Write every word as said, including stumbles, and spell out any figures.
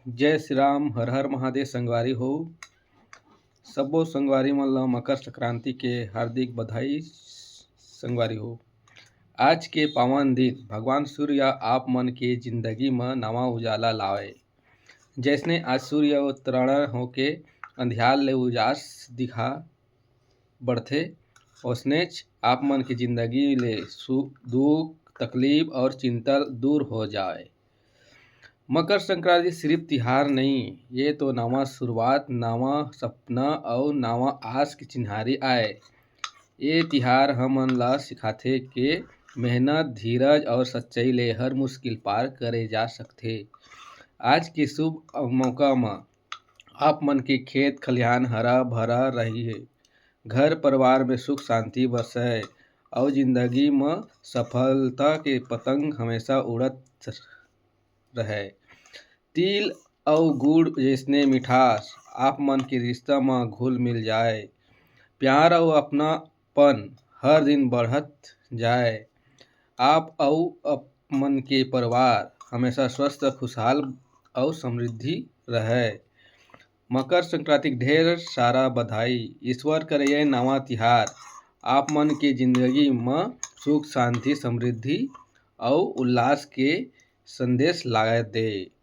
जय श्री राम, हर हर महादेव संगवारी हो। सब्बो संगवारी मन ल मकर संक्रांति के हार्दिक बधाई संगवारी हो। आज के पावन दिन भगवान सूर्य आप मन के जिंदगी म नवा उजाला लावे। जैसने आज सूर्य उत्तरायण होके अंधियार ले उजास दिखा बढ़थे, ओसनेच आप मन के जिंदगी ले सु-, दुख, तकलीफ और चिंता दूर हो जाए। मकर संक्रांति सिर्फ तिहार नहीं, ये तो नवा शुरुआत, नवा सपना और नवा आस के चिन्हारी आए। ये तिहार हमन ला सिखाथे के मेहनत, धीरज और सच्चाई ले हर मुश्किल पार करे जा सकथे। आज के शुभ मौका म आप मन के खेत खलिहान हरा भरा रही है, घर परिवार में सुख शांति बरसय और जिंदगी म सफलता के पतंग हमेशा उड़त रहे। तिल अउ गुड़ जैसने मिठास आप मन के रिश्ता म घुल मिल जाए। प्यार अउ अपनापन हर दिन बढ़त जाए। आप अउ आप मन के परिवार हमेशा स्वस्थ, खुशहाल अउ समृद्धि रहे। मकर संक्रांति के ढेर सारा बधाई। ईश्वर करे ये नवा तिहार आप मन के जिंदगी म सुख, शांति, समृद्धि अउ उल्लास के संदेश लाए दे।